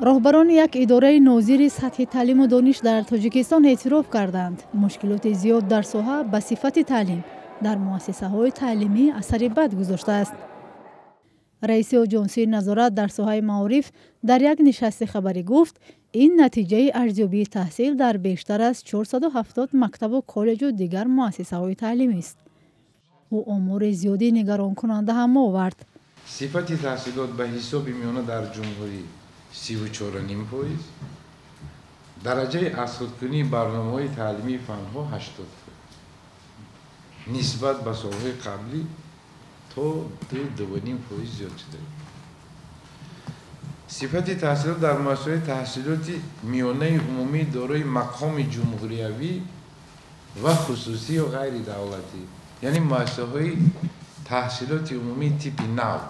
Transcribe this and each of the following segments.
Роҳбарони як идораи нозири сатҳи таълиму дониш дар Тоҷикистон эътироф карданд, мушкилоти зиёд дар соҳа ба сифати таълим дар муассисаҳои таълимӣ асари бад гузоштааст. Раиси Оҷонсии назорат дар соҳаи маориф дар як нишасти хабарӣ гуфт, ин натиҷаи арзёбии таҳсил дар бештар аз 470 мактабу коллеҷу дигар муассисаҳои таълимист. Ӯ омори зиёди нигаронкунанда ҳам овард. Сифати таҳсилот ба ҳисоби миёна дар ҷумҳурӣ 34,5%, дараҷаи азхудкунии барномаҳои таълимии фанҳо 80%, нисбат ба солҳои қаблӣ то 2,5% зиёд шуда. Сифати таҳсилот дар муассисаҳои таҳсилоти миёнаи умумӣ дорои мақоми ҷумҳуриявӣ ва хусусӣ ё ғайридавлатӣ, яъне муассисаҳои таҳсилоти умумии типи нав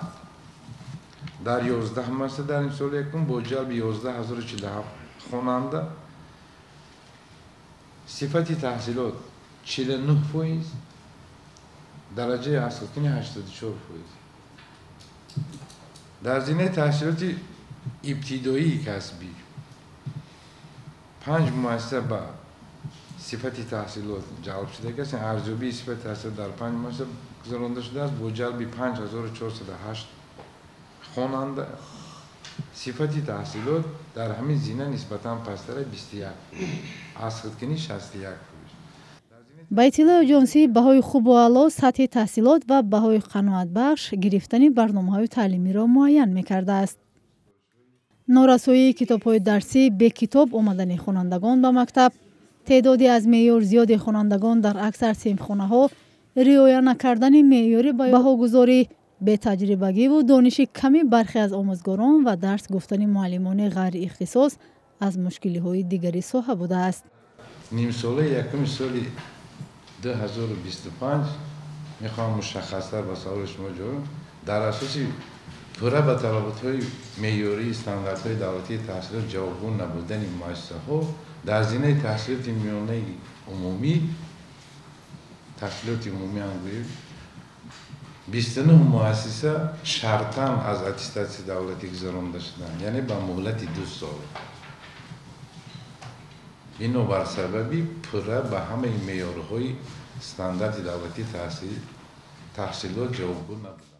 дар 11 муассиса дар имсоли якум бо ҷалби 11 047 хонанда сифати таҳсилот 49%, дараҷаи азхудкунӣ 84%. Дар зинаи таҳсилоти ибтидоии касбӣ панҷ муассиса ба сифати таҳсилот ҷалб шудагиаст. Арзёбии сифати таҳсилот дар панҷ муассиса гузаронда шудааст бо ҷалби 5408 хонанда. Сифати таҳсилот дар ҳамин зина нисбатан пасттара 21, азхудкунӣ 61%. Ба иттилои оҷонсӣ, баҳои хубу аъло сатҳи таҳсилот ва баҳои қаноатбахш гирифтани барномаҳои таълимиро муайян мекардааст. Норасоии китобҳои дарсӣ, бекитоб омадани хонандагон ба мактаб, теъдоди аз меъёр зиёди хонандагон дар аксар синфхонаҳо, риоя накардани меъёри баҳогузорӣ, бетаҷрибагиву дониши ками бархе аз омӯзгорон ва дарс гуфтани муаллимони ғайриихтисос аз мушкилиҳои дигари соҳа будааст. Нимсолаи якуми соли 2025, мехоҳам мушаххастар ба саволи шумо ҷавоб, дар асоси пурра ба талаботҳои меъёрии стандартҳои давлатии таҳсилот ҷавобгӯ набудани муассисаҳо дар зинаи таҳсилоти миёнаи умумӣ, таҳсилоти умумӣ ҳам гӯем, 29 муассиса шартан аз аттестатсияи давлатӣ гузаронда шуданд, яъне ба муҳлати 2 сол, бинобар сабаби пурра ба ҳамаи меъёрҳои стандарти давлатии таҳсилот ҷавобгӯ набуданд.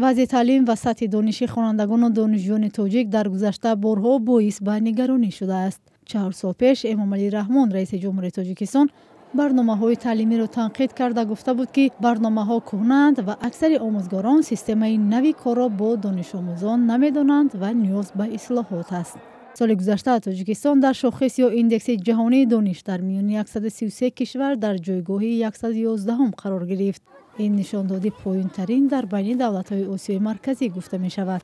Вазъи таълим ва сатҳи дониши хонандагону донишҷӯёни тоҷик дар гузашта борҳо боис ба нигаронӣ шудааст. 4 сол пеш Эмомалӣ Раҳмон, раиси ҷумҳури Тоҷикистон, барномаҳои таълимиро танқид карда гуфта буд, ки барномаҳо кӯҳнаанд ва аксари омӯзгорон системаи нави корро бо донишомӯзон намедонанд ва ниёз ба ислоҳот аст. Соли гузашта Тоҷикистон дар шохис ё индекси ҷаҳонии дониш дар миёни 133 кишвар дар ҷойгоҳи 111-ум қарор гирифт. Ин нишондоди поёнтарин дар байни давлатҳои Осиёи Марказӣ гуфта мешавад.